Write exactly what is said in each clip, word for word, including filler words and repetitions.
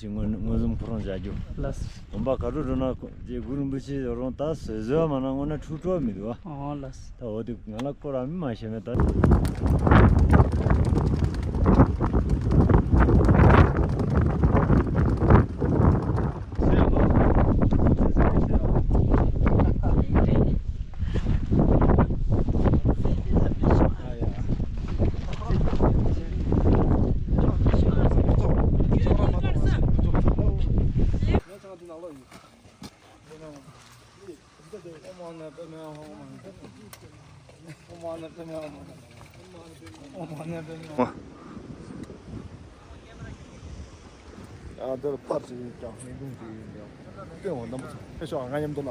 ཅིག་མངོན་མངོན་སུམ་ཁོ་རང་བཞག་རྒྱུ། ལགས། དགོན་པ་ག་རུ་འགྲོ་ན་རྗེ་གུ་རིན་པོ་ཆེ་རང་ད་བཟོད་བཟོད་མ་ན་དངོས་གནས་འཁྲུག་འཁྲུག་མི་འདུག་བ། ཨོ་ལགས། ད་འོ་དེ་ང་ལ་སྐོར་ར་མི་མ་ཤེས་མེད་ད། ཨ་འདིར་ཕར་ཅིག་ཡིན་ཀྱང་མིག་ལྡུམ་ཅིག་ཡིན་ཀྱང་སྟོན་འོང་རྣམ་པ་ཚོ་ཕེབས་ཤོག་ང་མཉམ་དུ་ལ།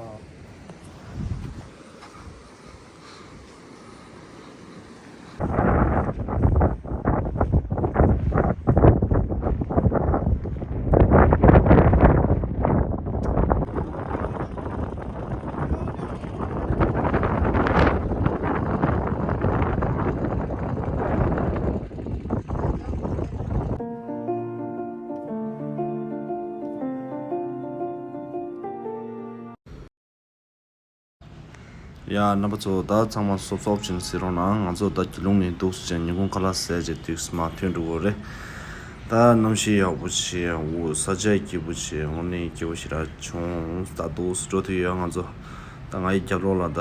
ཡ་རྣམ་པ་ཚོ་ད་ཚང་མ་སོབ་སོབ་ཅིག་གཟིགས་རོགས་གནང་། ང་ཚོ་ད་རྒྱུ་ལུང་ནས་འདུག་སེ་ཉིན་གུང་ཁ་ལག་ཟས་བྱས་དུས་མ་ཐོན་འགྲོ་གི་རེད། ད་གནམ་གཤིས་ཡག་པོ་བྱས། འོ་ས་ཆ་སྐྱིད་པོ་བྱས། དངོས་གནས་སྐྱིད་པོ་ཞེ་དྲག་བྱུང་། ད་འདུག་སེ་འགྲོ་ཐུབ་ཡོད། ང་ཚོ་ད་ང་ཡི་རྒྱབ་ལོགས་ལ་ད་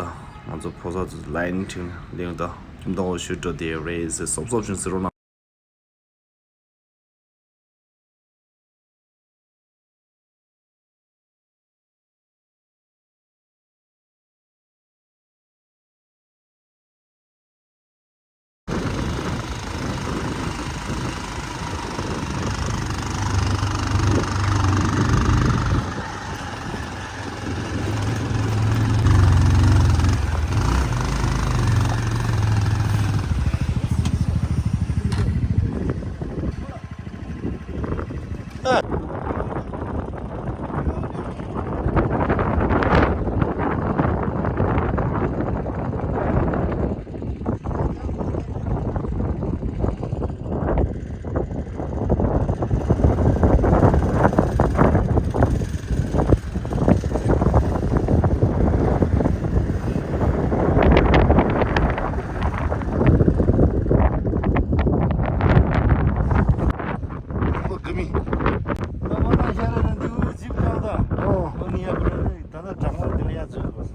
ང་ཚོ་ཕོ་གསར་ཚོ་ལའིན་ཁྲིང་ལིང་ད་ཁྱིམ་བདག་འོ་ཞུ་འགྲོ་དེ་རེད་ཟེར་སོབ་སོབ་ཅིག་གཟིགས་རོགས་གནང་། ཨོ་ཀ་མི། ད་མ་ན་ཤ་ར་ན་འདི་ཇིབ་ཀང་ད། ཨོ། ཨོ་ནི་ཡ་པ་ར་ད་ན་དྲང་མོ་འདི་ལ་ཡ་ཚོད་པ།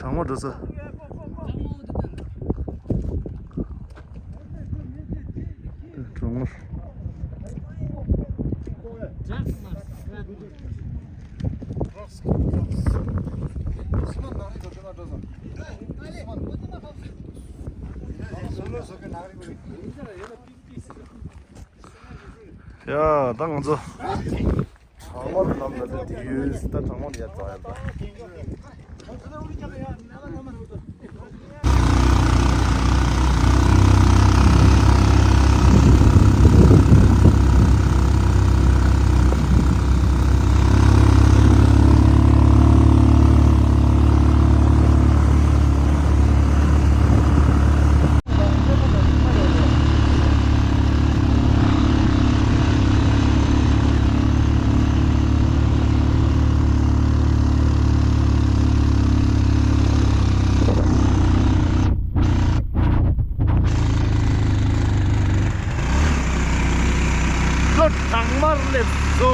དྲང་མོ་འགྲོ་ས། དྲང་མོ། ཡ་ད་ང་ཚོ། གྲང་མོ་ལ་ལམ་ལ་དེ་ཡོད་ད་གྲང་མོ་ལ་ཡར་འགྲོ་ཡ་ད། ལོ་གྲང་མར་སླེབས་སོ།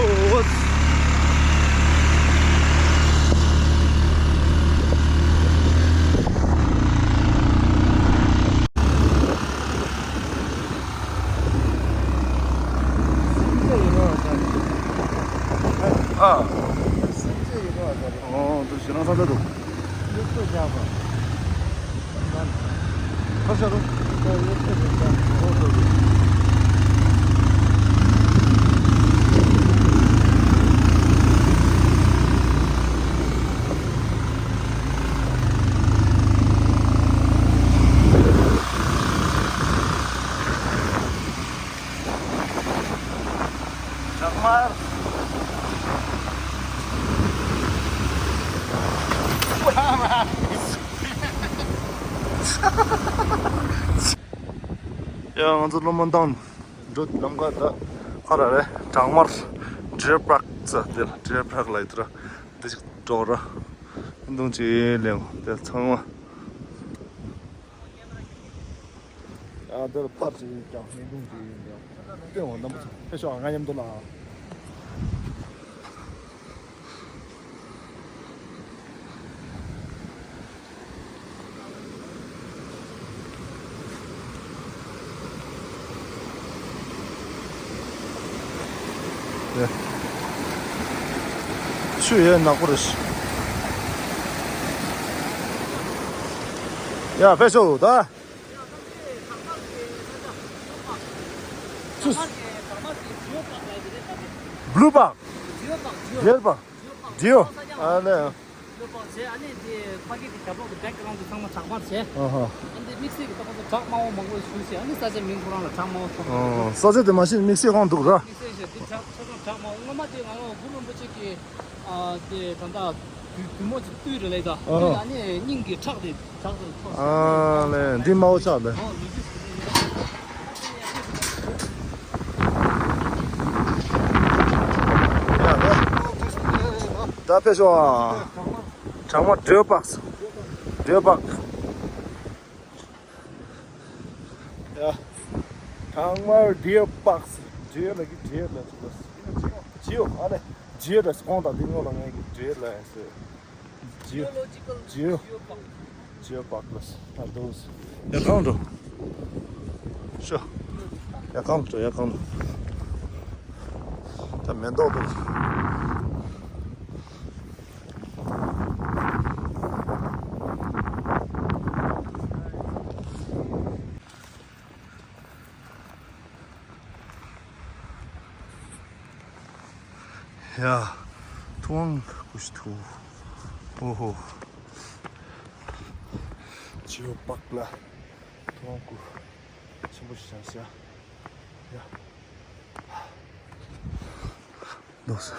སེམས་ཅན་ཡིན་ནོ་ཟེར། ཨ། སེམས་ཅན་ཡིན་ནོ་ཟེར། ཨོ་འདི་ཞེ་སྡང་ས་ད་འདུག། ཡོད་ཚོད་བཞག་པ། ཁ་ཤ་རུ། ད་ཡོད་ཚོད་བཞག་པ། ཨོ་ད་འདུག། ཡ། ང་ཚོ་སློབ་མ་བཏང་འགྲོ། ལམ་ཁ་ད་ཁ་ར་རེད། བྲག་དམར་ཌི་ཡར་པཱརྐ་ཟེར་དེ་ལ། ཌི་ཡར་པཱརྐ་ལ་ཡོད་ར། འདི་ཅིག་འགྲོ་ར། འདུང་ཅིག་ལེན། དེ་ཚང་མ། ཨ། འདིར་ཕར་ཅིག་ཀྱང་མི་འདུག་ཅིག་ཡིན་ཀྱང་སྟོན་འོང་། རྣམ་པ་ཚོ་ཕེབས་ཤོག། ང་མཉམ་དུ་ལ། ཆུ་ཡོད་ནག་པོ་རེད། ཡ། ཕེབས་ཤོག་ད། བླུ་པག་ཌི་ཡར་པཱརྐ་ཌི་ཡར་པཱརྐ་ཨ་ལེ། ཨ་ནི་འདི་ཕ་གི་གི་རྒྱབ་ལོགས་ཀྱི་བེག་གྷ་རའུན་ཌི་ཚང་མ་བྲག་དམར་བྱས། ཨ་ཧ། ཨ་འདི་དམིགས་བསལ་གྱི་ད་ཁོ་ཚོ་བྲག་དམར་པོ་མང་པོ་ཞིག་བྱས། ཨ་ནི་ས་ཆའི་མིང་ཁོ་རང་ལ་བྲག་དམར་པོ་ཐོགས། ཨོ། ས་ཆ་དེ་མ་གཞི་དམིགས་བསལ་ཁོང་འདུག་ར། དམིགས་བསལ་ཞིག་འདི་བྲག་ཆ་ཚང་བྲག་དམར་པོ། སྔོན་མ་དེ་ང་རང་གུ་རུ་རིན་པོ་ཆེ་གི་ཨ་དེ་ད་ལྟ་དུ་དུ་མོ་ཅིག་བཏུས་རེད་ལེ། ད་ཨ་ཧ། བཏུས། ཨ་ནི་སྙིང་གི་ཁྲག་དེ་བྲག་དེར་ཐོགས། ཨ་ལེ། འདི་དམར་པོ་ཆགས་ལེ། ཨོ། ལུས་རྩལ་ཞིག་རེད། ད་ཕེབས་ཤོག་ཨ། བྲག་དམར་ཌི་ཡར་པཱརྐ་ཌི་ཡར་པཱརྐ་ཡ། བྲག་དམར་ཌི་ཡར་པཱརྐ་ཌི་ཡར་ལ་གི་ཌི་ཡར་ལ་ཅིག་ལ། ཇིའོ། ཨ་ལེ། ཇིའོ་ལ་ཁོང་དང་དེ་ངོ་ལ་ངས་ཀྱི་ཌི་ཡར་ལ་ཟེར། ཇིའོ། ཇིའོ། ཇིའོ་པཱརྐ་ལ་ཟེར། ཨ་དོ་ཟེར། ཡ་གང་འགྲོ། ཤོ། ཡ་གང་འགྲོ། ཡ་གང་འགྲོ། ད་མེ་ཏོག་འདུག་ཡ། ཐུབ་དབང་སྐུ་ཞབས་ཐུབ། ཨོ་ཧོ། ཇིའོ་པཱརྐ་ལ་ཐུབ་དབང་སྐུ་ཆེན་པོ་ཞིག་བཞེངས་ཤག་ཡ། འདུག་སེ།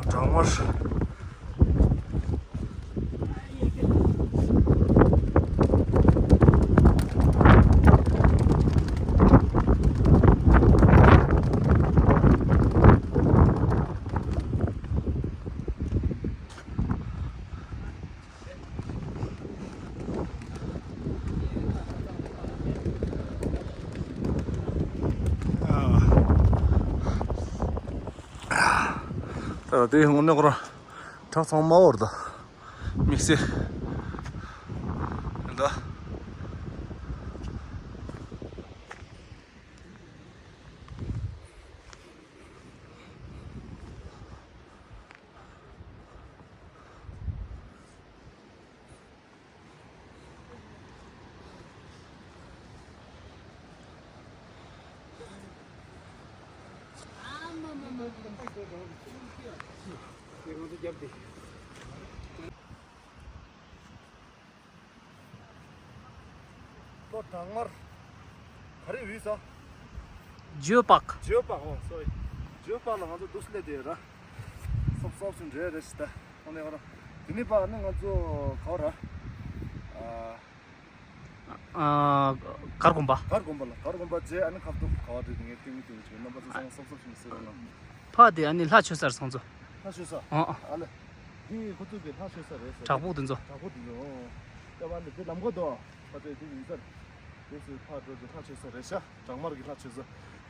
བྲག་དམར། ད་དེ་དངོས་གནས་ཁོ་རང་བྲག་ཚང་མ་འོར་ད་དམིགས་བསལ་ད། ལོ་བྲག་དམར། ག་རེ་ཡིན་ཟེར། ཇིའོ་པཱརྐ་ཇིའོ་པཱརྐ་ཨོ་སོ་རི། ཇིའོ་པཱརྐ་ལ་ང་ཚོ་འདུག་སེ་སླེབས་བསྡད་ཡོད་ར། སོབ་སོབ་ཅིག་འགྲོ་ཡ་རེད་ཤག་ད། ཨ་ནི་ང་རང་དེ་ནས་ཕར་ནི་ང་ཚོ་ག་བ་ར། ཨ། གར་དགོན་པ། གར་དགོན་པ་ལ། གར་དགོན་པ་རྗེས་ཨ་ནི་ཁ་ཐུག་ག་བ་རེད། ངས་ཐེངས་མི་ཐེངས་མི་བྱེད། རྣམ་པ་ཚོ་ཚང་མ་སོབ་སོབ་ཅིག་གཟིགས་རོགས་གནང་། ཕ་དེ་ཨ་ནི་ལྷ་མཆོད་ས་རེད་ཚང་ཚོ། ལྷ་མཆོད་ས། ཨ་ཨ། ཨ་ལེ། འདི་ཁོ་ཚོ་གི་ལྷ་མཆོད་ས་རེད་ཟེར། བྲག་ཕུག་དེ་ཚོ། བྲག་ཕུག་དེ་ཚོ། ཨོ། ཡ་བ་ནི་དེ་ལམ་ཁ་དོ། ཕ་ཚོས་དེ་ཡིན་ས་རེད། དེ་ཚོའི་ཕར་འགྲོ་དུས་ལྷ་མཆོད་ས་རེད་ཤག་བྲག་དམར་གྱི་ལྷ་མཆོད་ས།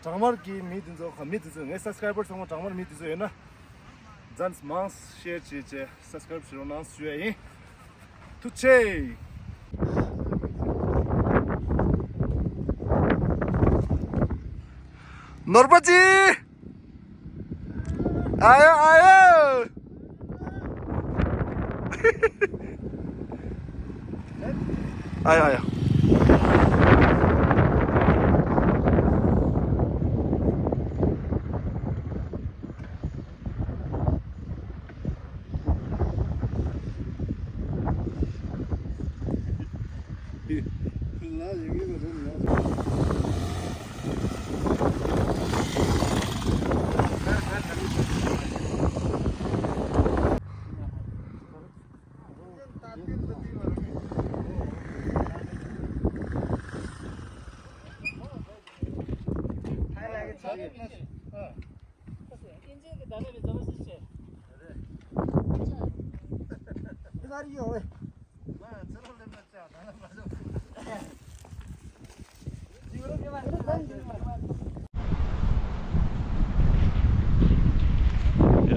བྲག་དམར་གྱི་མི་དེ་ཚོ་ག་མི་དེ་ཚོ་ངའི་སབ་སི་ཀ་རའི་བར་ཚང་མ་བྲག་དམར་མི་དེ་ཚོ་ཡོད་ན། མཛའ་མོ་མང་ཤེར་བྱེད་བྱེད་སབ་སི་ཀ་རའིབ་བྱེད་རོགས་གནང་ཞུ་ཡ་ཡིན། ཐུགས་རྗེ་ཆེ། ནོར་བུ་ཅི། ཨ་ཡ་ཨ་ཡ། ཨ་ཡ་ཨ་ཡ། ཡ་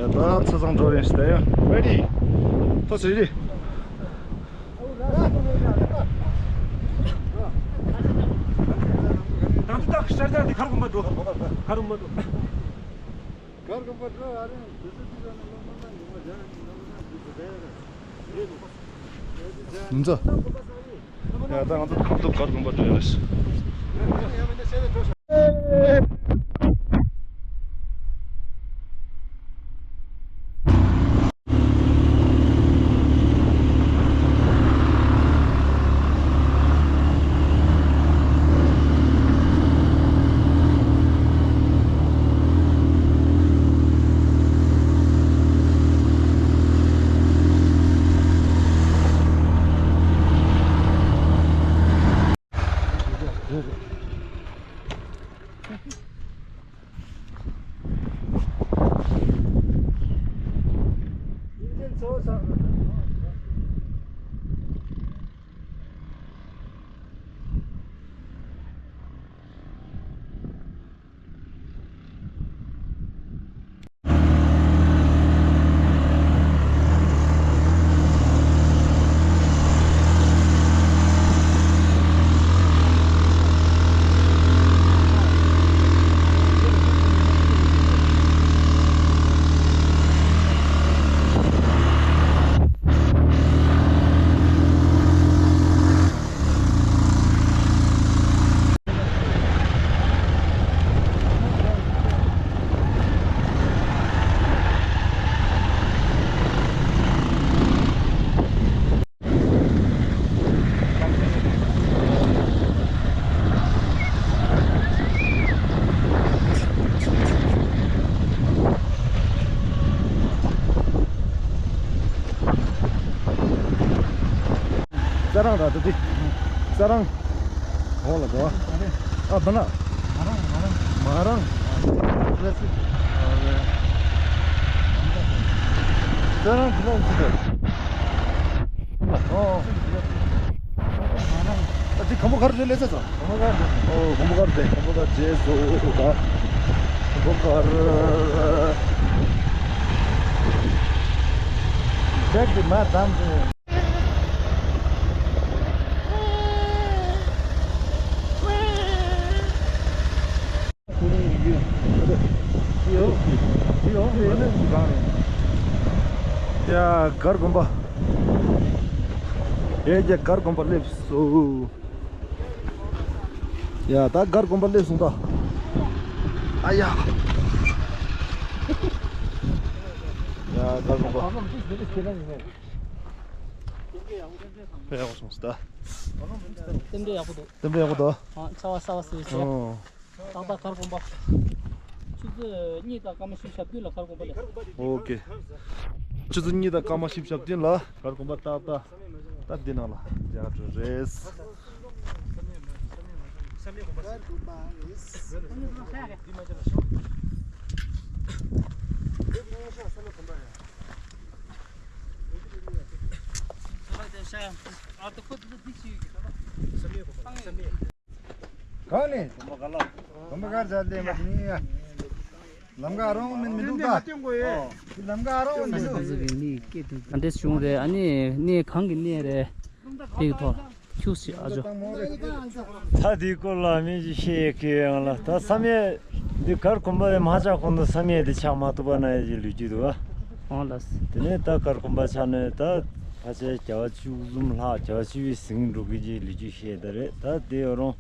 ད་ཚ་ཚང་འགྲོ་རན་ཞིག་ད་ཡ། Ready། ཐོ་ཚེ་རི། ད་ད་ཤར་ད་དེ་ཁར་གོམ་པ་འགྲོ། ཁར་གོམ་པ་འགྲོ། མི་ཚོ། ཡ་ད་ང་ཚོ་ཁམས་ཐུག་གར་གོམ་པ་འགྲོ་ཡ་རེད། ས་རང་ར་ཏི་ཏི། ས་རང་། འོ་ལ་གོ། ཨ་བ་ན། མ་རང་། མ་རང་། ས་རང་གི་ལ་ཟི་ཏི། ཨོ། ཨ་ཏི་ཁམ་བུ་གར་ལས་ལས་ས་ཚོ། ཁམ་བུ་གར་ལས། ཨོ་ཁམ་བུ་གར་ལས། ཁམ་བུ་གར་རྗེས་སུ་ད། ཁམ་བུ་གར། བྲག་གི་མ་དམ་དུ། ཡ་གར་དགོན་པ། ཡ་གར་དགོན་པ་སླེབས་སོང་། ཡ་ད་གར་དགོན་པ་སླེབས་སོང་ད། ཨ་ཡ། ཡ་གར་དགོན་པ། ཡག་པོ་སོང་ད། རྟེན་འབྲེལ་ཡག་པོ་འདུག་རྟེན་འབྲེལ་ཡག་པོ་འདུག་ཨ་ཆར་པ་གསར་པ་བསིལ་བསིལ། ཨོ། ཏག་ཏག་གར་དགོན་པ། ཆུ་ཚོད་གཉིས་དང་སྐར་མ་བཞི་བཅུ་ཞེ་བདུན་ལ་གར་དགོན་པ་སླེབས། ཨོ་ཀེ། ཆུ་ཚོད་གཉིས་དང་སྐར་མ་བཞི་བཅུ་ཞེ་བདུན་ལ་གར་དགོན་པ་ཏག་ཏག་ད་འདི་ནང་ལ་རྒྱག་འགྲོ་རེད། གང་ནས། གོམ་པ་གར་ཟ་ལེ་མ་ནི་ཡ། ལམ་ཁ་རོང་མིན་མི་འདུག་ད། ལམ་ཁ་རོང་མི་འདུག་ད་འདྲས་བྱུང་རེད། ཨ་ནི་གནས་གང་གི་གནས་རེད། དེ་གི་ཐོག་ཁྱུག་སི་ཨ་ཇོ། ད་དེའི་སྐོར་ལ་མི་ཞིག་བཤད་ཡས་ཀྱི་ཡང་ལ་ད་བསམ་ཡས་འདི་གར་གོམ་པ་རེད་མ་ཆགས་གོང་དུ་བསམ་ཡས་འདི་ཆགས་མ་ཐུབ་པ་ན་ཡས་ཀྱི་ལུས་ཀྱི་འདུག་ཨ། ཨོ་ལགས། དེ་ནས་ད་གར་གོམ་པ་ཆགས་ནས་ད་ཕལ་ཆེར་བྱ་བ་བཅུ་གསུམ་ལྷག་བྱ་བ་བཅུ་བའི་ཟིང་འགྲོ་གི་ཀྱི་ལུས་ཀྱི་བཤད་ད་རེད། ད་དེ་ཡོད་རུང་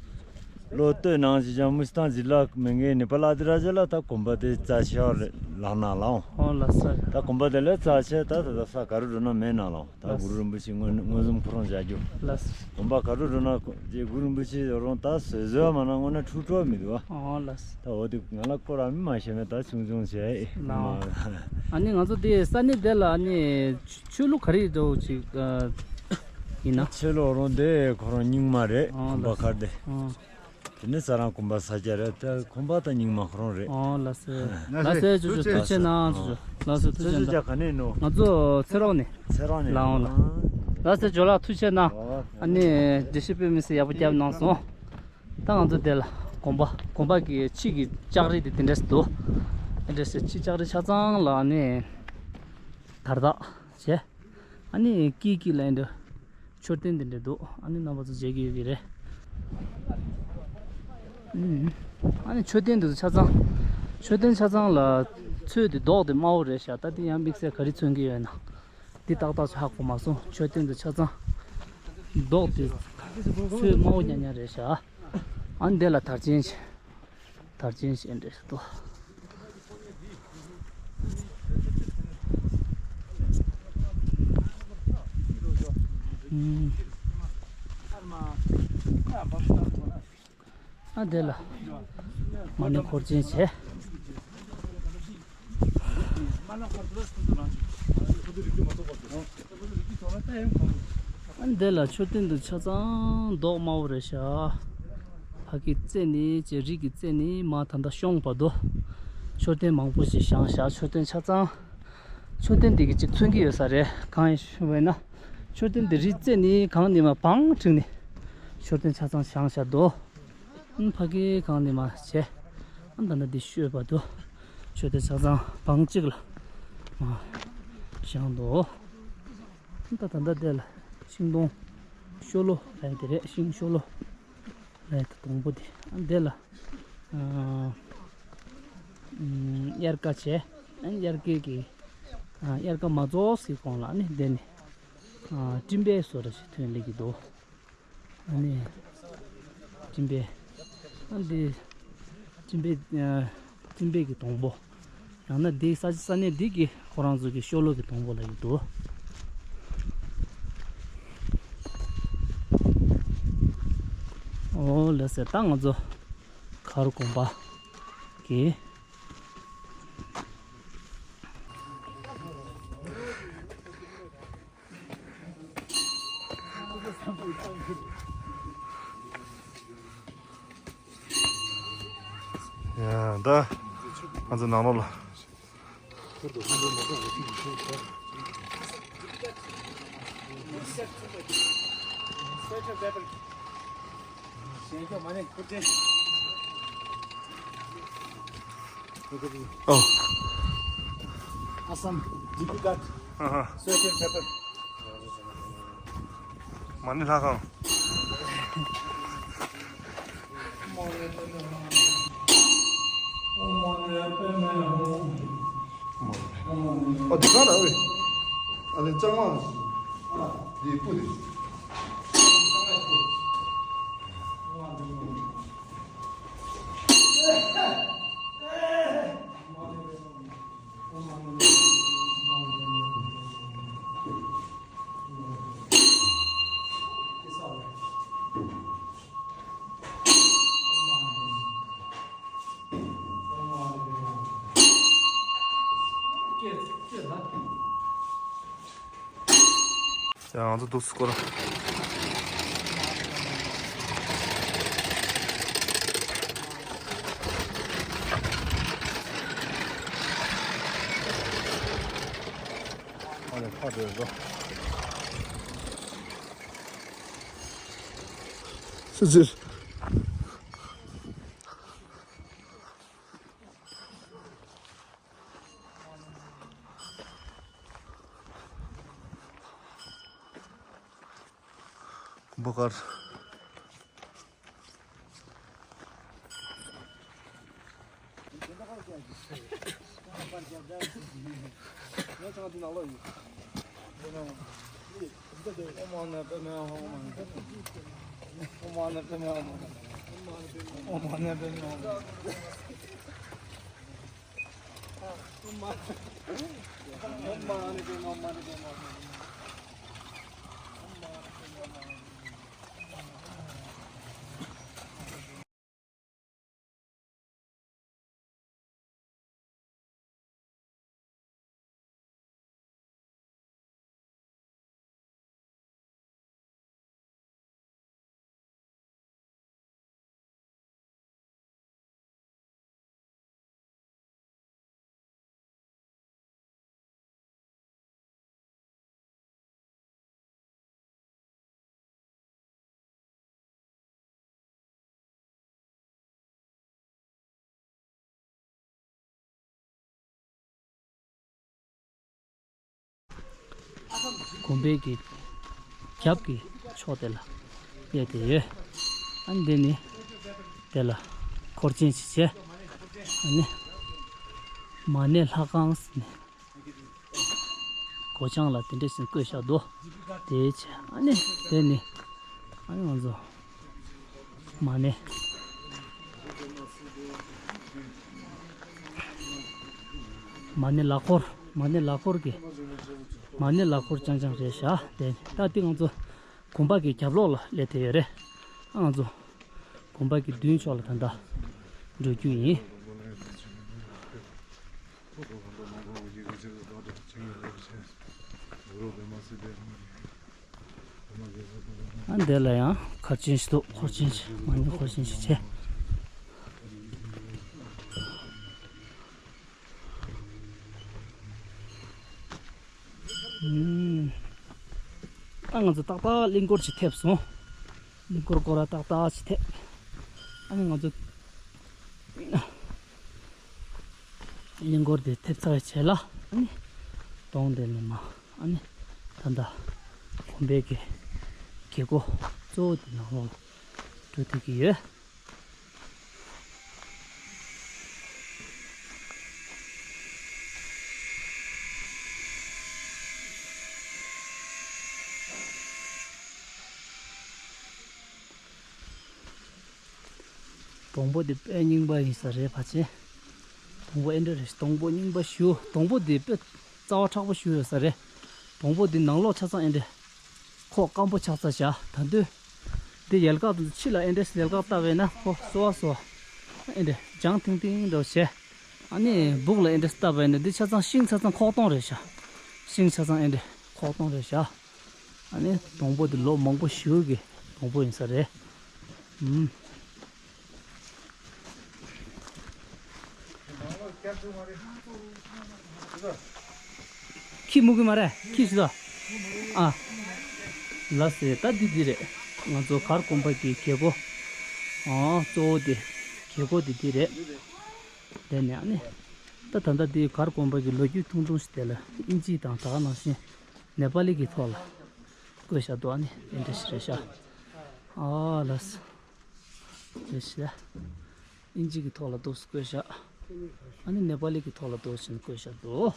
ལོ་སྟོད་ནང་ཞིག་ཀྱང་མུ་སི་ཐང་ཇི་ལ་མེ་ངའི་ནེ་པ་ལ་ཨ་ཏི་ར་ཇ་ལ་ད་གོམ་པ་དེ་རྩ་ཆེ་བ་རེད་ལགས་ན་ལགས། ཨོ་ལགས་སོ། ད་གོམ་པ་དེ་ལས་རྩ་ཆེ་ད་ད་ད་ས་ག་རུ་འགྲོ་ན་མེད་ན་ལགས། ད་གུ་རུ་རིན་པོ་ཆེ་མངོན་མངོན་སུམ་ཁོ་རང་བཞག་རྒྱུ། ལགས། གོམ་པ་ག་རུ་འགྲོ་ན་རྗེ་གུ་རུ་རིན་པོ་ཆེ་ཡོད་རུང་ད་བཟོད་བཟོད་མ་ན་དངོས་གནས་འཁྲུག་འགྲོ་མི་འདུག་ཨ། ཨོ་ལགས། ད་འོ་དེ་ང་ལ་སྐོར་ར་མི་མ་ཤེས་མེད་ད་ཆུང་ཆུང་བྱས་ཨེ། ལགས། ཨ་ནི་ང་ཚོ་དེ་ས་གནས་དེ་ལ་ཨ་ནི་ཆོས་ལུགས་ག་རེ་འདྲ་བོ་ཅིག་ཨ་ཡིན་ན། ཆོས་ལུགས་རུང་དེ་ཁོ་རང་རྙིང་མ་རེད། ཨོ་གོམ་པ་ལགས་གར་དེ། ཨོ། དེ་ནས་ས་རང་གོམ་པ་ས་རྒྱ་རེད། ད་གོམ་པ་དང་རྙིང་མ་ཁོ་རང་རེད། ཨོ་ལགས་སོ། ལགས་སོ། ལགས་སོ། ཅོ་ཅོ་ཐུགས་རྗེ་གནང་། ཅོ་ཅོ། ལགས་སོ། ཐུགས་རྗེ་གནང་། ཅོ་ཅོ་ག་ནས་ནོ། ང་ཚོ་ཚེ་རོགས་ནས། ཚེ་རོགས་ནས། ལའང་ལ། ལགས་སོ། ཇོ་ལགས་ཐུགས་རྗེ་གནང་། ཨོ། ཨ་ནི་འགྲེལ་བཤད་དཔེ་མི་སྲིད་ཡག་པོ་བརྒྱབ་གནང་སོང་། ད་ང་ཚོ་དེ་ལ་གོམ་པ་གོམ་པ་གི་ཕྱི་གི་ལྕགས་རི་དེ་དེ་འདྲས་སུ་འདུག་དེ་འདྲས་སུ་ཕྱི་ལྕགས་རི་ཆ་ཚང་ལ་ནི་དར་དག་བྱས། ཨ་ནི་ཀི་ཀི་ལ་འདི་མཆོད་རྟེན་དེ་འདྲས་འདུག་ཨ་ནི་རྣམ་པ་ཚོ་མཇལ་གྱི་ཡོད་ཀྱི་རེད། ཨུམ། ཨ་ནི་མཆོད་རྟེན་དེ་ཚོ་ཆ་ཚང་། མཆོད་རྟེན་ཆ་ཚང་ལ་ཚོས་དེ་མདོག་དེ་དམར་པོ་རེད་ཤག་ད་དེ་ཡང་དམིགས་བསལ་ག་རེ་མཚོན་གྱི་ཡོད་ན། འདི་ཏག་ཏག་ཚོ་ཧ་གོ་མ་སོང་། མཆོད་རྟེན་དེ་ཆ་ཚང་མདོག་དེ་ཚོས་དམར་པོ་ཉག་ཉག་རེད་ཤག་ཨ་ནི་འདི་ལ་དར་ཆེན་ཞིག་དར་ཆེན་ཞིག་འདྲ་ཞིག་འདུག་ཨུམ། ཨ་དེ་ལ་མ་ཎི་འཁོར་ཆེན་བྱས། ཨ་འདི་ལ་མཆོད་རྟེན་དུ་ཆ་ཚང་མདོག་དམར་པོ་རེད་ཤག་ཕ་གི་རྩེ་ནས་ཀྱི་རི་གི་རྩེ་ནས་མ་ད་ལྟ་གཤོང་བར་དུ་མཆོད་རྟེན་མང་པོ་ཞིག་བཞེངས་ཤག་མཆོད་རྟེན་ཆ་ཚང་། མཆོད་རྟེན་འདི་གི་གཅིག་མཚོན་གྱི་ཡོད་ས་རེད། གང་ཡིན་ཞུ་བས་ན། མཆོད་རྟེན་འདི་རི་རྩེ་ནས་གང་ནས་མ་བང་བསྒྲིགས་ནས་མཆོད་རྟེན་ཆ་ཚང་བཞེངས་ཤག་འདུག་ཨ་ཕ་གི་གང་ནས་མ་བྱས། ཨ་ད་ལྟ་འདི་ཤོད་བར་དུ་མཆོད་རྟེན་ཆ་ཚང་བང་གཅིག་ལ་མ་བཞེངས་འདུག་ད་ད་ལྟ་དེ་ལ་ཤིང་སྡོང་ཤོ་ལོ་རེད་དེ་རེད། ཤིང་ཤོ་ལོ་རེད་དེ་སྡོང་པོ་དེ། ཨ་འདི་ལ་ཨ་ཨམ་དབྱར་ཁ་བྱས། ཨ་དབྱར་ཁའི་གི་ཨ་དབྱར་ཁ་མ་རྫོགས་སའི་གོང་ལ་ཨ་ནི་འདི་ནས་ཨ་སྤྲིན་པའི་བཟོ་འདྲ་ཞིག་ཐོན་སླེབས་ཀྱི་འདུག་ཨ་ནི་སྤྲིན་པའི། ཨ་འདི་སྤྲིན་པའི་ཨ་སྤྲིན་པའི་གི་སྡོང་པོ། ཡང་ན་འདི་ས་ས་གནས་འདི་གི་ཁོ་རང་ཚོ་གི་ཤོ་ལོ་གི་སྡོང་པོ་ལ་ཡོད་དོ། ཨོ་ལགས་སེ། ད་ང་ཚོ་མཁར་དགོན་པ་གི། ཡ་ད་ང་ཚོ་ནང་ལོགས་ལ། ཨོ། Assam, Dipighat, ཨ་ཧ། Sweater paper. མ་ཎི་ལྷ་ཁང་། ཨོ་དེ་གང་ལ་ཨོ། ཨ་ལེ་ལྕང་མ། དེ་སྤུ་དེ། ཡང་ང་ཚོ་འདུག་སེ་སྐོར། ཨ་ནི་ཕར་འགྲོ་འགྲོ། སུ་ཟེར། བུ་གར། དགོན་པའི་གི་རྒྱབ་ཀྱི་ཕྱོགས་དེ་ལ་སླེབས་བསྡད་ཡོད། ཨ་ནི་འདི་ནི་དེ་ལ་འཁོར་ཆེན་ཞིག་བྱས། ཨ་ནི་མ་ཎི་ལྷ་ཁང་ཟེར་ནས་སྒོ་བྱང་ལ་དེ་འདྲས་ཟིན་བཀོད་བཞག་འདུག་དེའི་ཆེད་ཨ་ནི་དེ་ནི་ཨ་ནི་ང་ཚོ་མ་ཎི་མ་ཎི་ལག་འཁོར། མ་ཎི་ལག་འཁོར་གྱི་མ་ཎི་ལག་འཁོར་རྐྱང་རྐྱང་རེད་བཞག་དེ་ད་ལྟ་ང་ཚོ་དགོན་པ་གི་རྒྱབ་ལོགས་ལ་སླེབས་བསྡད་ཡོད་རེད། ཨ་ང་ཚོ་དགོན་པ་གི་མདུན་ཕྱོགས་ལ་ད་ལྟ་འགྲོ་རྒྱུ་ཡིན། ཨ་འདི་ལ་ཡང་མཁར་ཆེན་ཞིག་འདུག་འཁོར་ཆེན་ཞིག་མ་ཎི་འཁོར་ཆེན་ཞིག་བྱས། ཨ་ང་ཚོ་ཏག་ཏག་གླིང་སྐོར་ཅིག་ཐེབས་སོང་། གླིང་སྐོར་སྐོར་ར་ཏག་ཏག་ཅིག་ཐེབས། ཨ་ནི་ང་ཚོ་གླིང་སྐོར་དེ་ཐེབས་ཚར་བའི་རྗེས་ལ་ཨ་ནི་གདོང་དེ་ནས་མ་ཨ་ནི་ད་ལྟ་དགོན་པའི་གི་རྒྱལ་སྒོ་གཙོ་བོ་དེ་ནང་ལོགས་ལ་འགྲོ་ཐུབ་ཀྱི་ཡོད། སྡོང་པོ་འདི་དཔེ་རྙིང་པ་ཡིན་ས་རེད་ཕལ་ཆེར། སྡོང་པོ་ཨེ་འདྲ་རེད། སྡོང་པོ་རྙིང་པ་ཞིག་སྡོང་པོ་འདི་དཔེ་རྩ་བ་མཁྲེགས་པོ་ཞིག་ཡོད་ས་རེད། སྡོང་པོ་འདི་ནང་ལོགས་ཆ་ཚང་ཨེ་འདྲ་ཁོག་སྐམ་པོ་ཆགས་ཚར་བཞག་ད་དུས་འདི་ཡལ་ག་དང་ཕྱི་ལ་ཨེ་འདྲ་ཡལ་ག་བཏབ་པས་ན་ཁོ་སོ་བ་སོ་བ་ཨེ་འདྲ་ལྗང་ཐིང་ཐིང་འདྲ་བོ་བྱས། ཨ་ནི་སྦུག་ལ་ཨེ་འདྲ་བཏབ་པས་ན་འདི་ཆ་ཚང་ཤིང་ཆ་ཚང་ཁོག་སྟོང་རེད་ཤག་ཤིང་ཆ་ཚང་ཨེ་འདྲ་ཁོག་སྟོང་རེད་ཤག་ཨ་ནི་སྡོང་པོ་འདི་ལོ་མང་པོ་ཞིག་གི་སྡོང་པོ་ཡིན་ས་རེད། ཨུམ། ཁྱི་མུ་གི་མ་རེད། ཁྱི་ཞིག་ལ། ཨ། ལ་སེ་ད་འདི་འདི་རེད། ང་ཚོ་གར་དགོན་པ་གི་རྒྱལ་སྒོ། ཨ་གཙོ་བོ་དེ། རྒྱལ་སྒོ་དེ་འདི་རེད། དེ་ནས་ཨ་ནི། ད་ད་ལྟ་འདི་གར་དགོན་པ་གི་ལོ་རྒྱུས་ཐུང་ཐུང་ཞིག་དེ་ལ་ཨིན་ཇི་དང་ད་ག་ནང་བཞིན་ནེ་པ་ལི་གི་ཐོག་ལ་བཀོད་བཞག་འདུག་ཨ་ནི་དེ་འདྲ་ཞིག་རེད་ཤག་ཨ་ལ་སེ། རེད་ཤག་ཨིན་ཇི་གི་ཐོག་ལ་འདུག་སེ་བཀོད་བཞག་ཨ་ནི་ནེ་པ་ལི་གི་ཐོག་ལ་འདུག་སེ་བཀོད་བཞག་འདུག་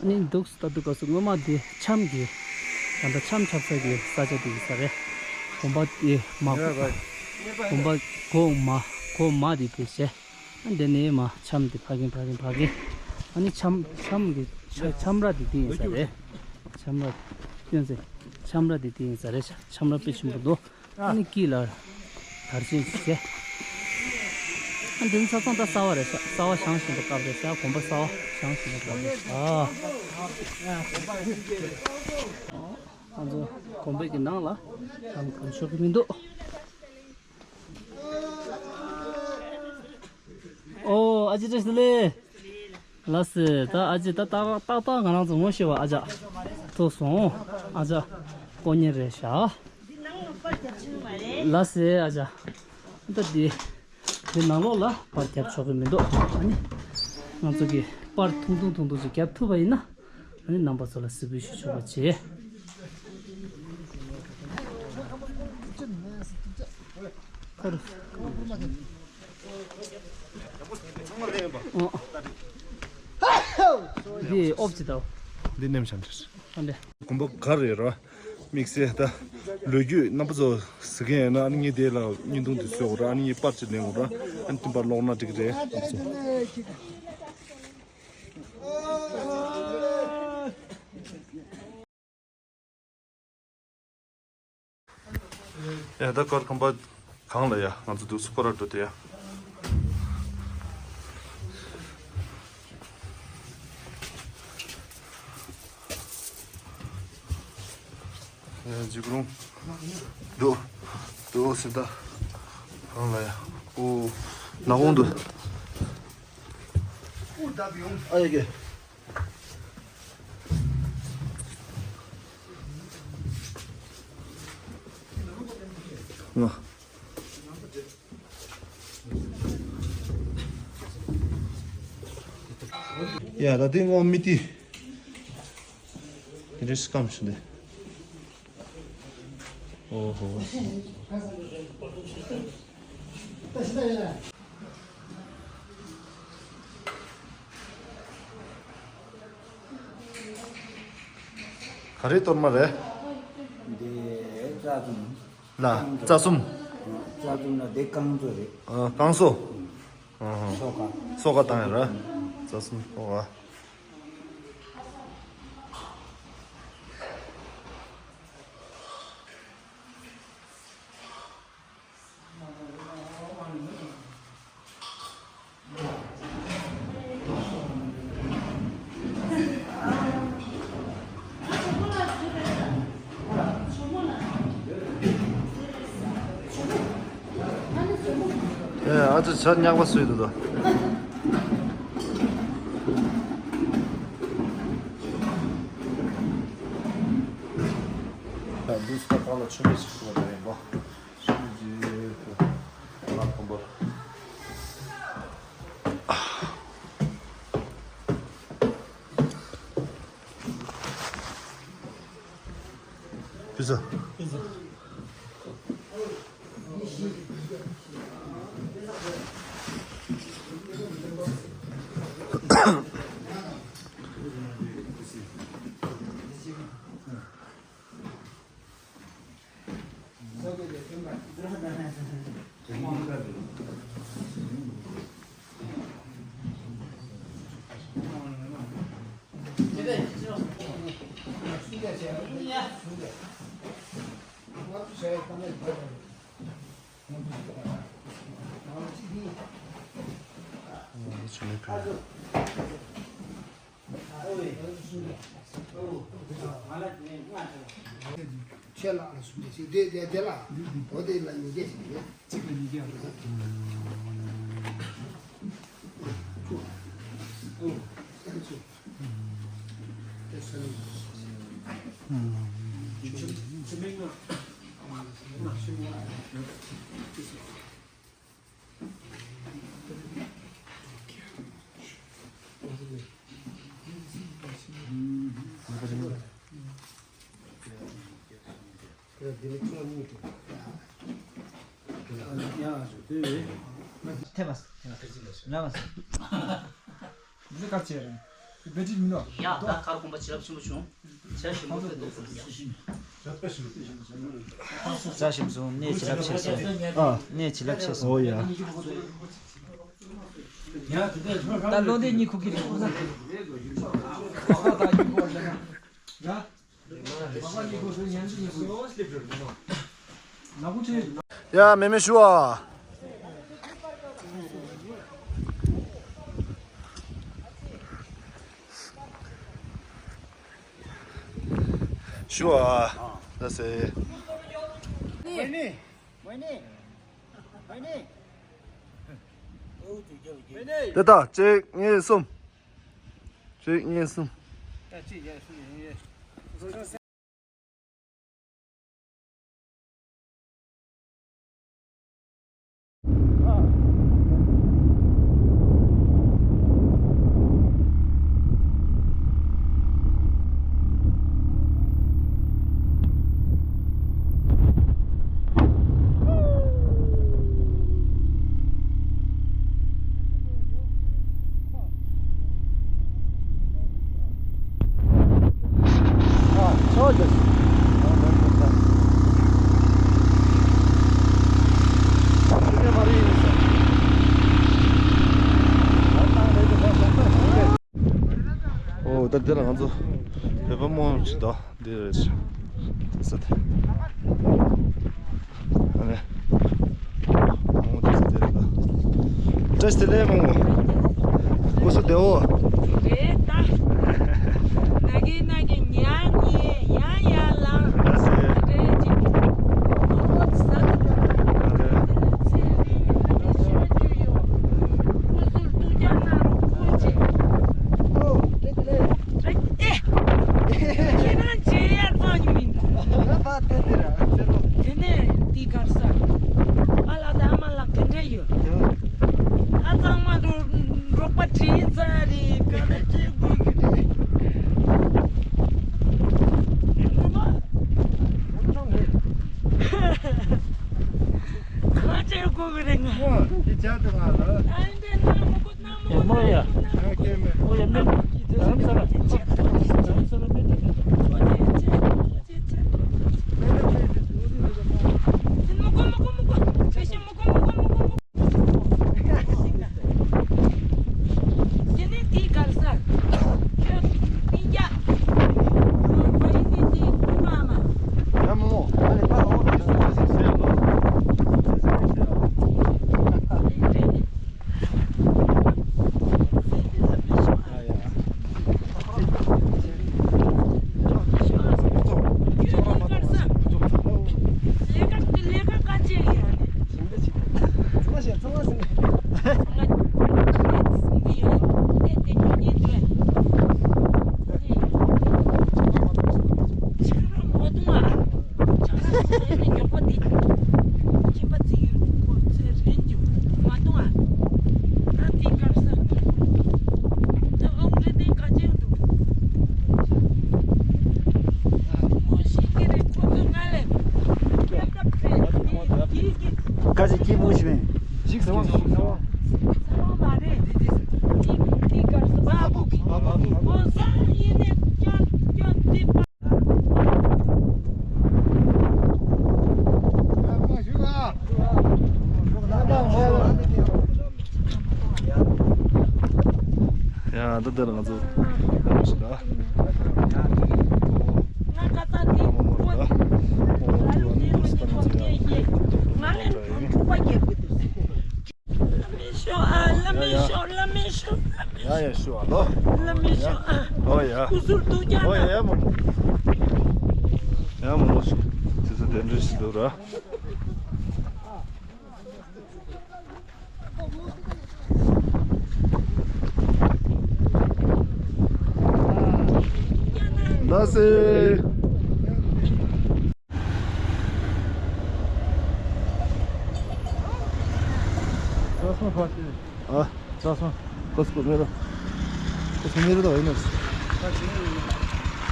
ཨ་ནི་འདུག་སེ་ལྟ་དུས་སྐབས་སུ་སྔོན་མ་འདི་འཆམ་གྱི། ད་ལྟ་འཆམ་འཁྲབ་ས་གི་ས་ཆ་དེ་ཡིན་ས་རེད། དགོན་པ་དེ་མ། དགོན་པ་སྒོ་མ། སྒོ་མ་དེ་དེ་བྱས། ཨ་འདི་ནས་མ་འཆམ་དེ་ཕ་གིན་ཕ་གིན་ཕ་གིན། ཨ་ནི་འཆམ་འཆམ་གྱི་འཆམ་ར་དེ་དེ་ཡིན་ས་རེད། འཆམ་ར། སྐྱོན་ཟེར། འཆམ་ར་དེ་དེ་ཡིན་ས་རེད། འཆམ་ར་དཔེ་ཆེན་པོ་འདུག་ཨ་ནི་དཀྱིལ་ལ་དར་ཆེན་ཞིག་བྱས། ཨ་འདི་ནི་ཆ་ཚང་ད་གསར་བ་རེད་ཤག་གསར་བ་བཞེངས་བཞིན་པའི་སྐབས་རེད་ཤག་དགོན་པ་གསར་བ་བཞེངས་བཞིན་པའི་སྐབས་རེད་ཤག་ཨ་ང་ཚོ་དགོན་པའི་གི་ནང་ལ་ལམ་གང་ཤོར་གི་མི་འདུག་ཨོ་ཨ་ཅེ་བཀྲ་ཤིས་བདེ་ལེགས། ལགས་སེ། ད་ཨ་ཅེ་ད་ཏག་ཏག་ཏག་ང་རང་ཚོ་ངོ་ཤེས་པ་ཨ་ཅག་ཐུག་སོང་། ཨ་ཅག་དཀོན་གཉེར་རེད་ཤག་ལགས་སེ་ཨ་ཅག་ད་འདི་འདི་ནང་ལོགས་ལ་པར་རྒྱབ་ཆོག་གི་མི་འདུག་ཨ་ནི་ང་ཚོ་གིས་པར་ཐུང་ཐུང་ཐུང་ཐུང་ཅིག་རྒྱབ་ཐུབ་པ་ཡིན་ན། ཨ་ནི་རྣམ་པ་ཚོ་ལ་གཟིགས་འབུལ་ཞུ་ཆོག་པ་བྱེད། ཨོ། འདི་ཨོབ་ཅི་ད། འདི་ནེམ་ཤམ་ཅིར། ཨ་འདི། དགོན་པ་ག་རེ་ར། དམིགས་བསལ་ད། ལོ་རྒྱུས་རྣམ་པ་ཚོ་གཟིགས་མཁན་ཡོད་ན་ཨ་ནི་ངས་དེ་ལ་བརྙན་ཐུང་དེ་བཟོས་དགོས་ར་ཨ་ནི་ངས་པར་ཅིག་ལེན་དགོས་ར་ཨ་ནི་དེ་པར་ཀློག་ན་འགྲིག་གི་རེད། ཡ་ད་ཀར་ཁང་པ་གང་ལ་ཡ་ང་ཚོ་འདུག་སེ་སྐོར་ར་འགྲོ་དེ་ཡ། ཡ་འཇིགས་རུང་། འདུག་འདུག་སེ་ད་གང་ལ་ཡ། ཨོ་ནག་པོ་འདུག་ཨ་ཡ་གེ། ཡ་ད་དེ་ངོ་མི་དེ། དེ་རེས་སྐམ་ཞིག་འདི། ཨོ་ཧོ། ག་རེ་གཏོར་མ་རེད། འདི་རྩ་གསུམ། ལ་རྩ་གསུམ། རྩ་གསུམ་ལ་འདི་རྐང་བཙོ་རེད། ཨ་རྐང་བཙོ། ཨ་ཧ། སོ་ཀ་སོ་ཀ་བཏང་ཡ་ར། རྩ་གསུམ་སོ་ཀ། ཨེ་ཨ་ཅོ་ཇ་ཉག་པ་བཟོས་འདུག་ད། ད་འདུག་སེ་ད་ལ་ཆུ་མེད་ཞིག་བཟོ་བ་རེད་པ། ཆུ་མེད་ཅིག་ལ་ཁོམ་པ། ཕི་ཟ། ཆེ་ལགས་ལ་གསུང་གི་ཞིག་དེ་དེ་དེ་ལ་འོ་དེ་ལ་ཉིས་བརྒྱ་ཞིག་ཡོད། གཅིག་ལ་ཉིས་བརྒྱ་རེད། ཡ་ད་གར་གོམ་པ་བྱིན་རླབས་ཆེན་པོ་བྱུང་། བྱ་ཞིམ་པོ་ཕེབས་འདུག་ཟེར་ཡ། བྱ་ཞིམ་སོང་གནས་བྱིན་རླབས་ཆེ་སོང་། ཨ་གནས་བྱིན་རླབས་ཆེ་སོང་། ཨོ་ཡ། ད་བློ་གཏད་གཉིས་ཁུག་གི་རེད། ཡ་མེ་མེ་ཞུ་ཨ། ཞུ་ཨ། ད་སེ། དེ་ད་གཅིག་གཉིས་གསུམ། གཅིག་གཉིས་གསུམ། ཨོ་ད་འདི་ལ་ང་ཚོ་བོད་པ་མང་ཅིག་འདུག་འདི་རེད། ས་དེ། ཨ་ནི། མང་པོ་འདུག་ས་དེ་རེད་ད། བཀྲ་ཤིས་བདེ་ལེགས་མང་པོ། སྐུ་གཟུགས་བདེ་པོ། རེད་ད། ན་གི་ན་གི་ཉག་ཉེ་ཡང་ཡང་ལངས། རེད་ཅིག་ཨོ་ས་དེ་ད། དེ་ལ་ཚེ་རིང་ནི་ཤོད་རྒྱུ་ཡོད། སྐུ་གཟུགས་སྡུག་ཅག་ན་རོ་སྐུ་མཁྱེན། ཨོ་བཀྲ་ཤིས་བདེ་ལེགས། ཨེ། ཁྱེད་རང་མཇལ་ཡ་རྩ་ཉུང་མིན་འདུག་ཨ་ཕ་དེ་དེ་ར་ཟེར་རོ། དེ་ནས་འདི་གར་ས། ཡ་མོ་ཡ། ཨོ་ཡ་མེ། རྡ་རམ་ས་ལ། རྡ་རམ་ས་ལ་མེ། ཁ་ཅིག་སྐྱིད་པོ་ཞིག་མེད། ཞིག་ཟེར་བ་ཞིག་ཟེར་བ། ཡ། ད་འདི་ལ་ང་ཚོ་ཡང་ཞིག་ད། ང་ཀ་ས་འདི་ཀོ་ལ་ལུག་འདི་ལུག་འདི་ཀོ་སྐྱེ་ཡེ། ང་ལ་ཐོང་ཕྲུག་པ་སྐྱེ་དགོས་འདུག་བླ་མའི་ཤོག་ཨ། བླ་མའི་ཤོག་བླ་མའི་ཤོག་ཡ་ཡ་ཤོག་ཨ་ལོ། བླ་མའི་ཤོག་ཨ། ཨོ་ཡ། སྐུ་གཟུགས་སྡུག་ཀྱང་ཨོ་ཡ་ཡ་མོ། ཡ་མོ་མོ་ཞིག་ཅི་ཚོ་དེ་འདྲ་ཞིག་འདུག་ར། ལགས་སེ། ཨ། ཁོ་སྐུ་མེ་རོ། ཁོ་སྐུ་མེ་རོ་དང་ཡིན་ནོ།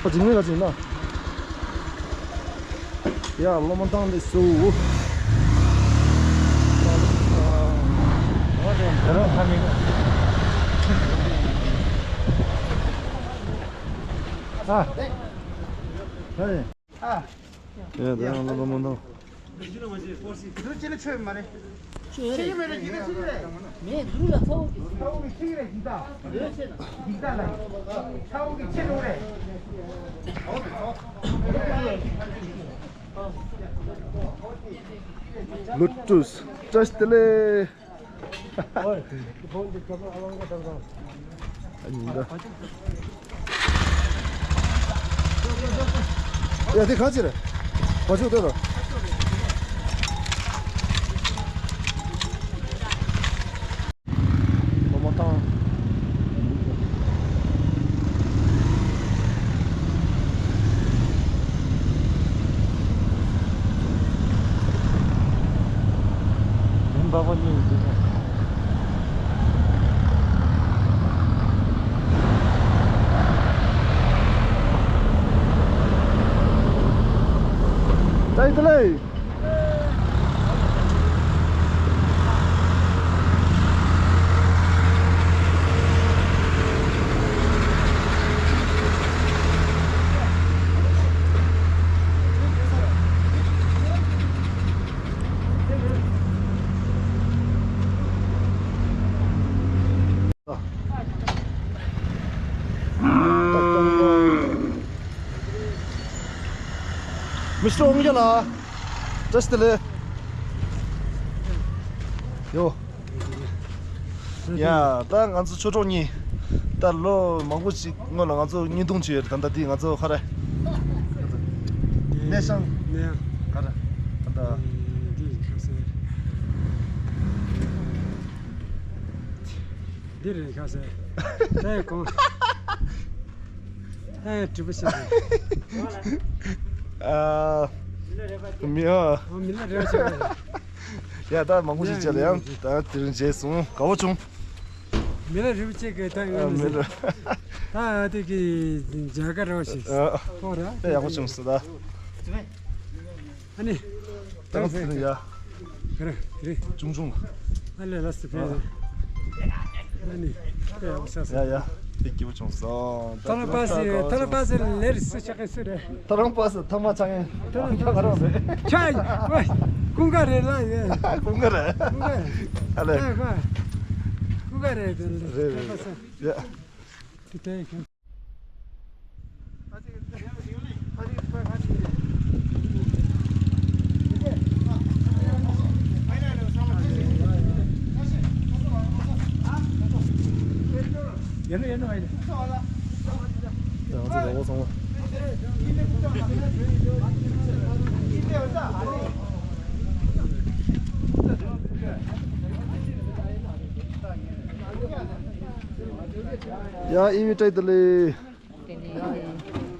ཁོ་འཇིགས་མེད་ལ་ཅིག་ན། ཡ་ལོ་མ་བཏང་ལེ་སུ། ཨ། ཨ། ཡ་ད་ཡང་ལོ་མ་བཏང་། འདུག་ཅི་ལ་ཆོས་མ་རེད། ཆོས་རེད། ཆོས་མེད་རེད། ཡིན་ན་ཆོས་རེད། མེད་འདུག་ལ་ཚ་བོ་གི། ཚ་བོ་གི་ཆིག་རེད་འདི་ད། འདི་ད་ལ། ཚ་བོ་གི་ཆེ་ལུགས་རེད། ལུ་ཏུས་བཀྲ་ཤིས་བདེ་ལེགས། ཨ་ཉི་ད། ཡ་དེ་ག་ཅི་རེད། བ་ཕྱུགས་ལྟོས་དང་། ལོ་མ་བཏང་། ཡིན་པ་པོ་གཉིས་ཡིན་ཟེར། ད་ཡིན་ད་ལེ། མི་སྲོག་ཨུང་རྒྱ་ལ། བཀྲ་ཤིས་བདེ་ལེགས། ཡོ། ཡ། ད་ང་ཚོ་ཆོས་གྲོགས་གཉིས། ད་ལོ་མང་པོ་ཞིག་སྔོན་ལ་ང་ཚོ་བརྙན་ཐུང་བྱས་ཡོད་རེད། ད་ལྟ་འདི་ང་ཚོ་ག་རེ། གནས་ཤང་། གནས་ཡང་། ག་རེ། ད་ལྟ། འདི་ཁ་སེ། འདི་རེད་ཁ་སེ། ད་ཡང་གོང་། ད་ཡང་དྲི་བ་ཤེས། ཨ། མི་ཨ། ཨ་མི་ལ་རེ་བ་ཤེས། ཡ་ད་མང་པོ་ཞིག་བྱས་ལ་ཡང་ད་དེ་རིང་བྱས་སོང་དགའ་བོ་བྱུང་། མི་ལ་རེ་བ་ཆེ་གི་ད་ཡང་མི་ལ། ད་དེ་གི་མཇལ་ཁ་རེ་བ་ཞིག་ཨ། ཁོ་ར་ད་ཡག་པོ་བྱུང་སོང་ད། ཨ་ནི། ད་ང་ཚོ་ཡ། ག་རེ་རེ། ཆུང་ཆུང་ལ། ཨ་ལས་ལ་སི་ཕེ། ཨ་ནི། ཨེ་ཨ་ས་ས། ཡ་ཡ། དེ་སྐྱིད་པོ་བྱུང་སོང་། ཐ་ལ་པ་སི་ཐ་ལ་པ་སི་ལེར་སི་ཆ་ག་སི་རེད། ཐ་ལ་པ་སི་ཐ་མ་ཆ་ངན། ཐ་ལ་པ་སི་ཆ་ཡི་ཀུན་དགའ་རེད་ལ་ཡ། ཀུན་དགའ་རེད། ཀུན་དགའ་རེད། ཨ་ལས། ཀུན་དགའ་རེད། རེད་རེད། ཐ་ལ་པ་སི། ཡ། དེ་ལྟའི་ཁྱོད། ཡ་ཨི་བི་ཏྲའི་ཏི་ལི། དེ་ནས་